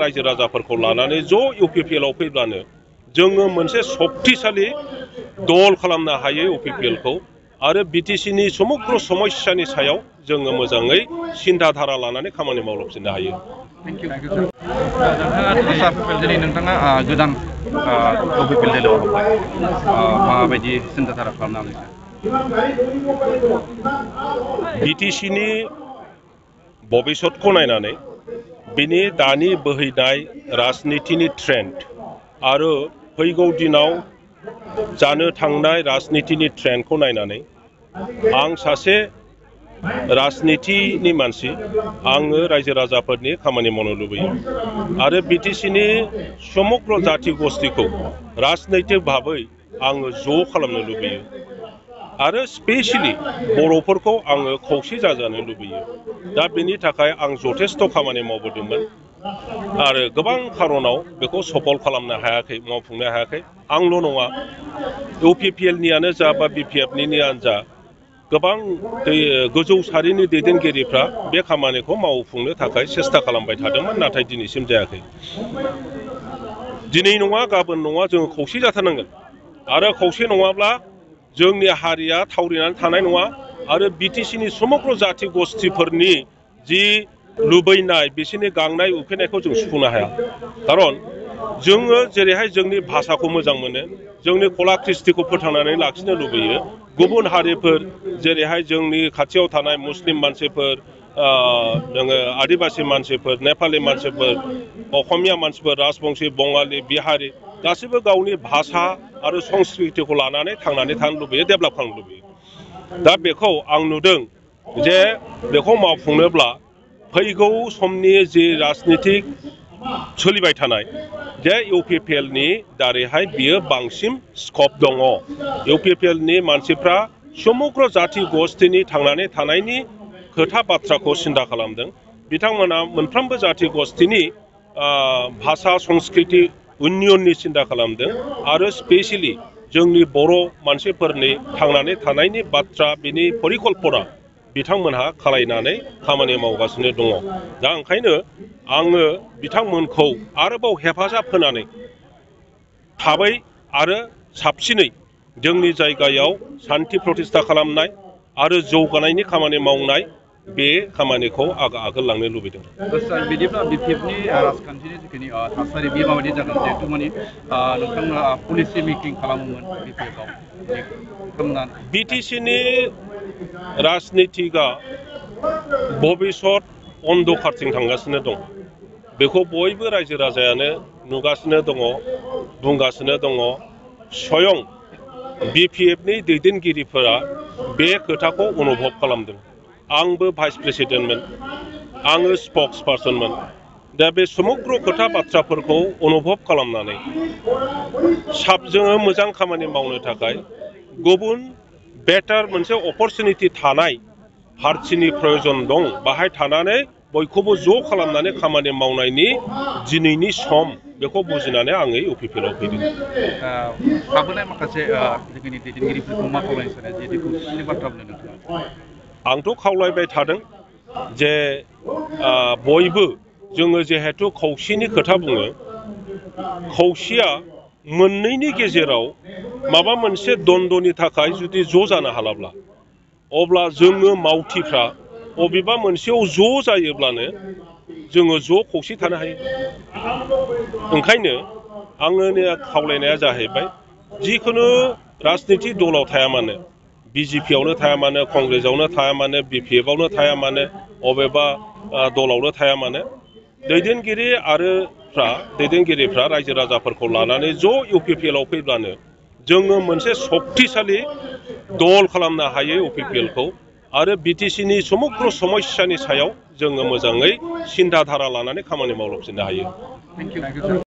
रायजो राजाफोरखौ लानानै ज' इउपिपिएलआव फैब्लानो जोङो मोनसे शक्तिशाली दल खालामनो हायो इउपिपिएलखौ आरो बिटिसिनि समग्र समस्यानि सायाव जोङो मोजाङै सिन्थाधारा लानानै खामानि मावलांफिननो हायो। थेंक इउ नोंथाङा दिनै नोंथाङा गोदान इउपिपिएल दोलोआव हाबबाय माबायदि सिन्थाधारा खालामनानै बिटिसिनि भबिष्यतखौ नायनानै बिनि दानि बोहैनाय राजनितिनि ट्रेन्ड आरो फैगौ दिनाव जानो थांनाय राजनितिनि ट्रेन्डखौ नायनानै आं सासे राजनितिनि मानसि आङो रायजो राजाफोरनि खामानि मावनो लुबैयो आरो बिटिसिनि समग्र जाथि गस्थिखौ राजनैतिक भाबै आङो ज' खालामनो लुबैयो आरो स्पेसियेलि बर'फोरखौ आङो खौसे जाजानो लुबैयो। दा बेनि थाखाय आं जथेस्थ' खामानि मावबोदोंमोन आरो गोबां खारनाव बेखौ सफल खालामनो हायाखै मावफुंनो हायाखै आंल' नङा इउपिपिएलनियानो जा बा बिपिएफनियानो जा गोबां गोजौ सारिनि दैदेनगिरिफ्रा बे खामानिखौ मावफुंनो थाखाय सेस्था खालामबाय थादोंमोन नाथाय दिनैसिम जायाखै। दिनै नङा गाबोन नङा जोङो खौसे जाथारनांगोन आरो खौसे नङाब्ला जोंनि हारिया थावरिनानै थानाय नङा आरो बिटिसिनि समग्र जाथि गस्थिफोरनि जि लुबैनाय बिसोरनि गांनाय उखैनायखौ जों सुफुंनो हाया। खारन जोङो जेरैहाय जोंनि भाषाखौ मोजां मोनो जोंनि कला कृष्टिखौ फोथांनानै लाखिनो लुबैयो गुबुन हारिफोर जेरैहाय जोंनि खाथियाव थानाय मुस्लिम मानसिफोर नोङो आदिबासि मानसिफोर नेपालि मानसिफोर असमिया मानसिफोर राजबंशी बङालि बिहारि गासैबो गावनि भाषा आरो संस्कृतिखौ लानानै थांनानै थानो लुबैयो डेभेलप खालामनो लुबैयो। दा बेखौ आं नुदों जे बेखौ मावफुंनोब्ला फैगौ समनि जि राजनितिक सोलिबाय थानाय जे इउपिपिएलनि दारैहाय बियो बांसिन स्कप दङ। इउपिपिएलनि मानसिफ्रा समग्र जाथि गस्थिनि थांनानै थानायनि खोथा बाथ्राखौ सिन्था खालामदों। बिथांमोना मोनफ्रोमबो जाथि गस्थिनि भाषा संस्कृति उन्नयननि सिन्था खालामदों आरो स्पेसियेलि जोंनि बर' मानसिफोरनि थांनानै थानायनि बाथ्रा बिनि परिकल्पना बिथांमोनहा खालायनानै खामानि मावगासिनो दङ। दा ओंखायनो आङो बिथांमोनखौ आरोबाव हेफाजाब होनानै थाबै आरो साबसिनै जोंनि जायगायाव सान्थि प्रतिष्ठा खालामनाय आरो जौगानायनि खामानि मावनाय बे खामानिखौ आगोल लांनो लुबैदों। बिदिब्ला बिपिएफनि राजखान्थिनि जिखिनि थासारि बे माबायदि जागोन जिहेतु माने नोंथांमोना पलिसि मेकिं खालामोमोन बिपिएफआव बिटिसिनि राजनितिकआ भबिष्यत अन्धकारथिं थांगासिनो दं बेखौ बयबो रायजो राजायानो नुगासिनो दङ बुंगासिनो दङ स्वयं बिपिएफनि दैदेनगिरिफोरा बे खोथाखौ अनुभब खालामदों। आंबो भाइस प्रेसिडेन्टमोन आङो स्पक्स पार्सनमोन। दा बे समग्र खोथा बाथ्राफोरखौ अनुभब खालामनानै जोङो मोजां खामानि मावनो थाखाय गुबुन बेटार मोनसे अपरचुनिटि थानाय पार्टिनि प्रयजन दं बाहाय थानानै बयखौबो ज' खालामनानै खामानि मावनायनि दिनैनि सम बेखौ बुजिनानै आङो इउपिपिएलआव फैदों। थाबोनाय माखासे जोंनि दैदेनगिरिफोरखौ मा खावलायनो सानो जिहेतु खौसेथिनि बाथ्रा बुंदों नोंथाङा? आंथ' खावलायबाय थादों जे बयबो जोङो जिहेतु खौसेनि खोथा बुङो खौसेया मोननैनि गेजेराव माबा मोनसे द्वन्द्वनि थाखाय जुदि ज' जानो हालाब्ला अब्ला जोङो मावथिफ्रा बबेबा मोनसेयाव ज' जायोब्लानो जोङो ज' खौसे थानो हायो। ओंखायनो आंनि खावलायनाया जाहैबाय जिखुनु राजनिति दलाव थाया मानो बिजेपियावनो थाया मानो कंग्रेसआवनो थाया मानो बिपिएफआवनो थाया मानो अबेबा दलावनो थाया मानो दैदेनगिरिफ्रा रायजो राजाफोरखौ लानानै ज' इउपिपिएलआव फैब्लानो जोङो मोनसे शक्तिशाली दल खालामनो हायो इउपिपिएलखौ आरो बिटिसिनि समग्र समस्यानि सायाव जोङो मोजाङै सिन्थाधारा लानानै खामानि मावलांफिननो हायो।